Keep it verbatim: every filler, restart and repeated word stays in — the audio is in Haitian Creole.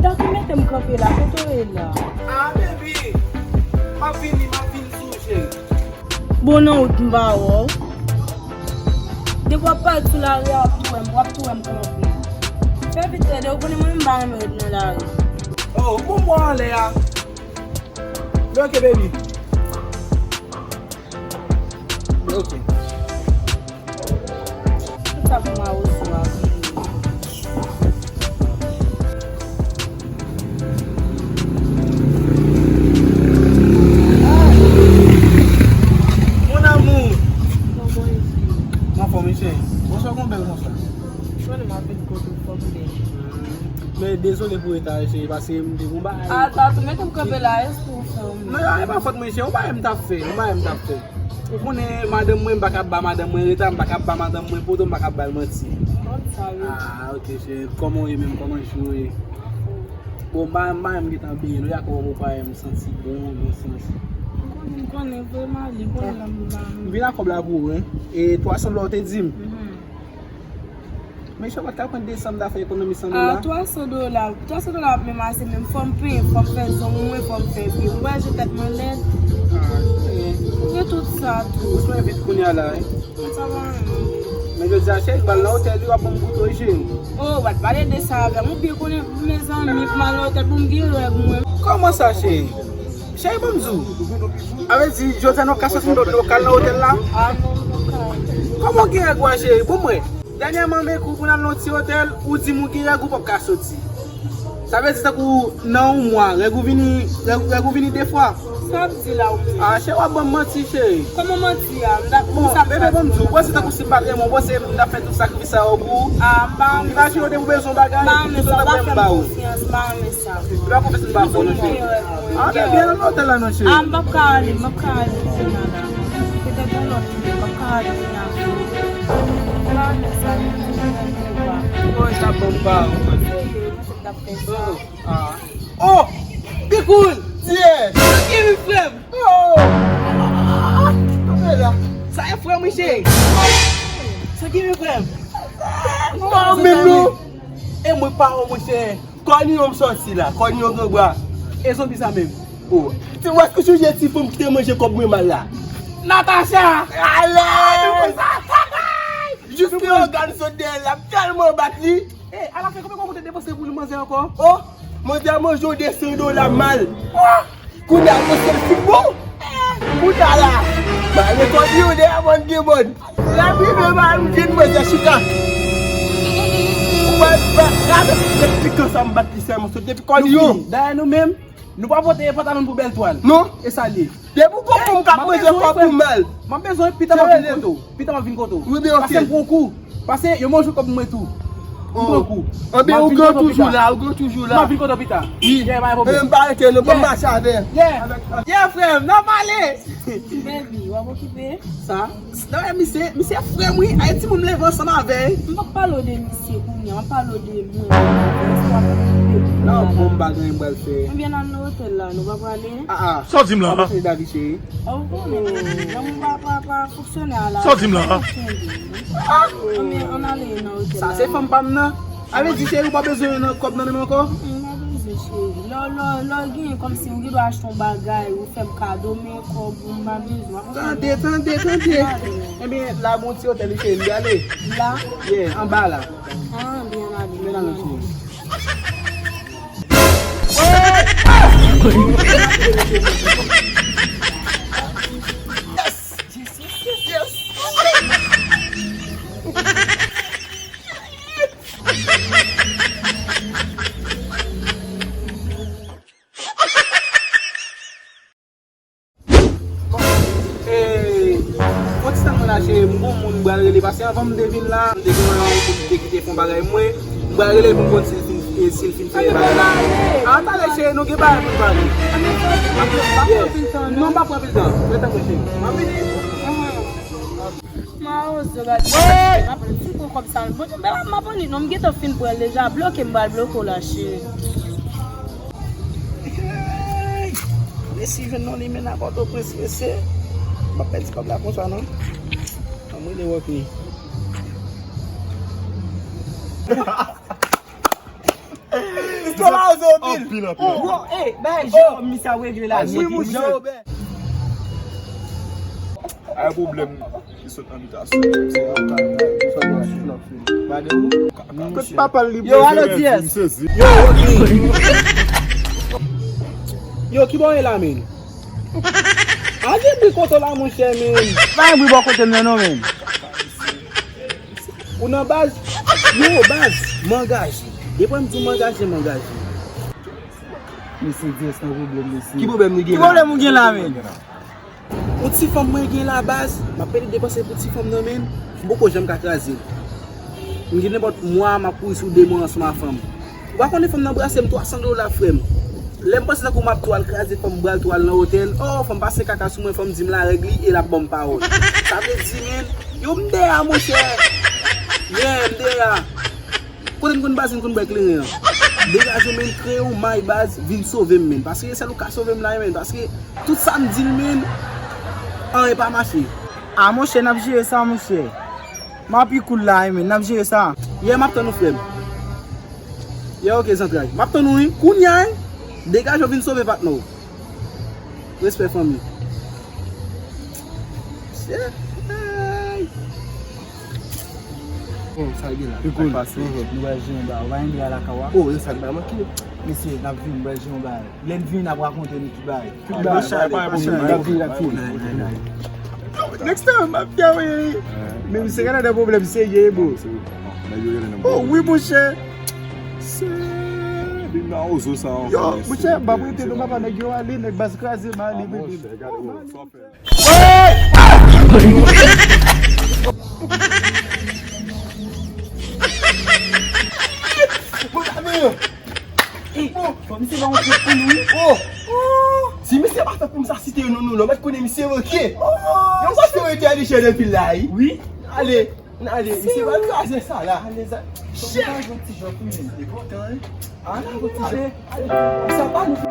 Sa ki mete m kanpe la, kote w ye la? Ah, baby! M ap vini, m ap vin sou ou, cheri. Bon, nan wout m pa wè w. Depi w ap pale sou lari a, w ap tou wè m, w ap tou wè m kanpe. Fè vit, tande, ou konnen mwen menm m pa renmen ret nan lari. Oh, bon, mwen anlè a. Men ok, baby. Men ok. Tout sa pou mawozo a vini. Mon amour. Kòman w ye? Mwen anfòm, wi, cheri. Bonswa, kòman w bèl konsa? Konnen m ap vin kote w fò m byen. Men dezole pou reta, cheri, paske m te gon bagay. Ata tou mete m kanpe la, èske w fè w menm? Non, e pa fòt mwen, cheri, yon bagay m t ap fè, yon bagay m t ap fè. Ou konnen madanm mwen, m pa ka ba madanm mwen reta, m pa ka ba madanm mwen poto, m pa ka ba l manti. Kòm sa, wi. Ah, ok, cheri, kòman w ye menm, kòman jou w ye? Bon, m pa, m pa menm gentan bliye, nou dakò, ou pa wè m santi bon, bon santi. M konnen, m konnen, vrèman, li konnen la, m ba. M vin ak kòb la pou ou, wi. E twa san dòla w te di m? Mhm. Men chè, w pa t ka pran de san m ta fè ekonomi san dola? Ah, twa san dola. Twa san dola ap menm ase, men fò m penyen, fò m fè zong mwen, fò m fè pye. Ou wè je tèt mwen lèd? Ah, ok. Ou gen tout sa tou. Ou sou envit kounye a la, wi. Sa va, wi. Men jodi a, cheri, m pral nan otèl, wi, w ap ban m kote w, cheri. Oh, w pa t pale de sa avè m. Ou byen konnen, mezanmi, pou m al nan otèl, pou m gen règ mwen. Kòman sa, cheri? Cheri, ban m di w. A vle di, jodi a nou ka soti nan lokal nan otèl la? Ah, non, m p ap ka. Kòman w gen règ ou a, cheri? Bon, mwen, dènyèman, m ekri w pou n al nan yon ti otèl, ou di m ou gen règ, ou p ap ka soti. Sa vle di, tankou nan yon mwa, règ ou vini, règ, règ ou vini de fwa? Sa w ap di la, ou menm? Ah, cheri, w ap ban m manti, cheri. Kòman manti a? M ta, bon, sa, bebe, ban m di w, ou panse tankou si m pa t renmen w, ou panse m ta fè tout sakrifis sa yo pou ou? Ah, m pa renmen sa. Imajine w depi w bezwen yon bagay, m pa renmen sa, w ap fè m konfyans, m pa renmen sa. Ou pa konfyans m pa fè w, non, cheri. Ah, men byen nan otèl la, non, cheri. Ah, m p ap ka ale, m p ap ka ale kounye a la. Petèt yon lòt jou, m p ap ka ale kounye a. M pa renmen sa, m pa renmen sa. Bon, sa bon, m pa. Serye, ou panse m t ap fè sa? Ah. Oh! Big Win! Yeah! Sa gen wi, frè m? Oh! Sa e frè m wi, cheri. Sa gen wi, frè m? Non, men non. E mwen pa wè, monchè. Kònyon m sòti la, kònyon grangwa. E zonbi sa menm? Oh. Ti wè, èske w sonje ti fanm ki te manje kòb mwen mal la? Natacha! Ale! Jis ke ògàn sot dèyè l, l ap tèlman bat li. E, alafen, konbyen kòb ou te depanse pou li manzè ankò? Oh, manzè manje w de san dola mal. Oh, kounye a, mwen sèl fin bon. Kounye a la, m ale kòb yo dèyè mòn de mòn. L ap rive, m al m jwenn manzè chita. Ou pa, pa, gade, depi pikan sa m bat li sèlman, sot depi kòb yo. Dayè nou menm, nou pa pote pantalon pou bèl twal. Non. E sa l ye. Depi w gon fanm k ap manje kòb ou mal. M ap bezwen, pita m ap vin kote w. Pita m ap vin kote w. Wi, byen, ok. Pase m pran kou. Pase, yo manje kòb mwen tou. M pran kou. Anben, ou gen toujou la, ou gen toujou la. M ap vin kote w pita. Wi. Yeah, pa gen pwoblèm. Men m pa rete, non, ban m mache avè. Yeah. Yeah, frè m, n ap pale. Baby, w ap okipe? Sa? Non, e misye, misye frè m, wi. Ayiti moun leve ansanm avè l. M p ap pale w de misye kounye a, m ap pale w de mwen. Non, bon, m pa gen anyen m pral fè. Ebyen, n al nan otèl la, nou pa prale? Ah, ah. Sa w di m la? Sa w di m la? Ou konnen, non, m pa, pa, pa fonksyonè a la. Sa w di m la? Anben, ann ale nan otèl la. Sa se fanm pa m nan. A vle di, cheri, ou pa bezwen nan kòb nan men m ankò? M pa bezwen, cheri. Lè, lè, lè w genyen kòmsi ou gen dwa achte yon bagay, ou fè m kado, men kòb ou m pa bezwen. Tande, tande, tande. Ebyen, la gon ti otèl, wi, cheri, m ale. La? Yeah, anba la. Ah, byen ale. Men nan lòt cheri. Yes! Yes, yes, yes, yes! Eh, fò ti tann mwen la, cheri, m gon moun m pral rele, paske anvan m te vin la, m te gen yon moun m te kite fè yon bagay mwen, m pral rele l pou m konn si l fin, eh, si l fin fè bagay la. Ah, talè, cheri, nou gen bagay pou n pale. Non, m pa pran anpil tan, non, m pa pran anpil tan. Rete mwen, cheri. M ap vini. Mawozo, gade. M ap di pou kòb sa. Bon, men m ap annik non, m gentan fin pran l deja. Bloke m pral bloke w la, cheri. Hey! Mesye jwenn non li men nan Pòtoprens, mesye. M ap pèdi kòb la konsa, non. Ann rele Rockny. Istwa la oze anpil. Anpil, anpil. Bro, ey, bay Jewòm misye ap regle la. Wi, mouche. Ay pwoblèm ki sot nan bitasyon. Kot papa l li? Yo, alo, D S. Yo, yo, ki bò w ye la, men? Al gen bri kote w la, monchè, men. Pa gen bri bò kote m nan, non, men. Ou nan baz? Yo, baz, m angaje. Depi m di w m angaje, m angaje. Mesye, D S nan pwoblèm, mesye. Ki pwoblèm li gen la? Ki pwoblèm ou gen la, men? Yon ti fanm mwen gen la, baz, m ap pede depanse pou ti fanm nan, men m poko janm ka kraze l. M gen nenpòt mwa m ap kouri sou de mwa ansanm ak fanm. Ou pa konnen fanm nan brase m twa san dola, frè m. Lè m panse tankou m ap tou al kraze fanm, m pral tou al nan otèl. Oh, fanm pase kaka sou mwen, fanm di m larèg li e l ap ban m pawòl. Sa vle di, men, yo, m dèyè a, monchè. Yeah, m dèyè a. Kote n konn baz, n konn bwè kleren an. Degaje w, men, kreye yon may, baz, vin sove m, men. Paske se sèl ou ka sove m la, men. Paske tout sa m di l, men, anyen pa mache. A, monchè, n ap jere sa, monchè. M ap pi cool la, men, n ap jere sa. Yeah, m ap tann ou, frè m. Yeah, ok, zantray. M ap tann ou, wi. Kounye a, wi. Degaje w, vin sove patnè w. Respè, fanmi. Shit. Hey. Oh, sa gen la? Ki koul? Sa k pase? Nou pral jere yon bagay. Ou pa gen dra lakay ou a? Oh, e sa k ba manke. Mesye, n ap vin, nou pral jere yon bagay. Lè n vin, n ap rakonte nou tout bagay. Tout bagay. N ap vin, n ap vin. Next time, m ap fè, wi. Men misye gen nan pwoblèm serye, bro. Oh, wi, monchè. Se li nan ozo sa ankò. Yo, monchè, m ap rete non, papa, nèg yo ale, nèg baz kraze, m ale, bebe. Monchè, gade, oh, sa fè. Ey, fò misye ba yon kout pou nou, wi. Oh! Oh! Si misye pa fè pou m sa site yo non, non, non, mèt konnen misye manke. Oh! Yo pa fè rete ale chè nan pil la, wi. Wi. Ale, n ale, misye va kraze sa la. Ale, sa. Shit! Fò nou ta jwe ti jòf, wi. Li kontan, wi. Ale, ale, ale. Sa pa nou.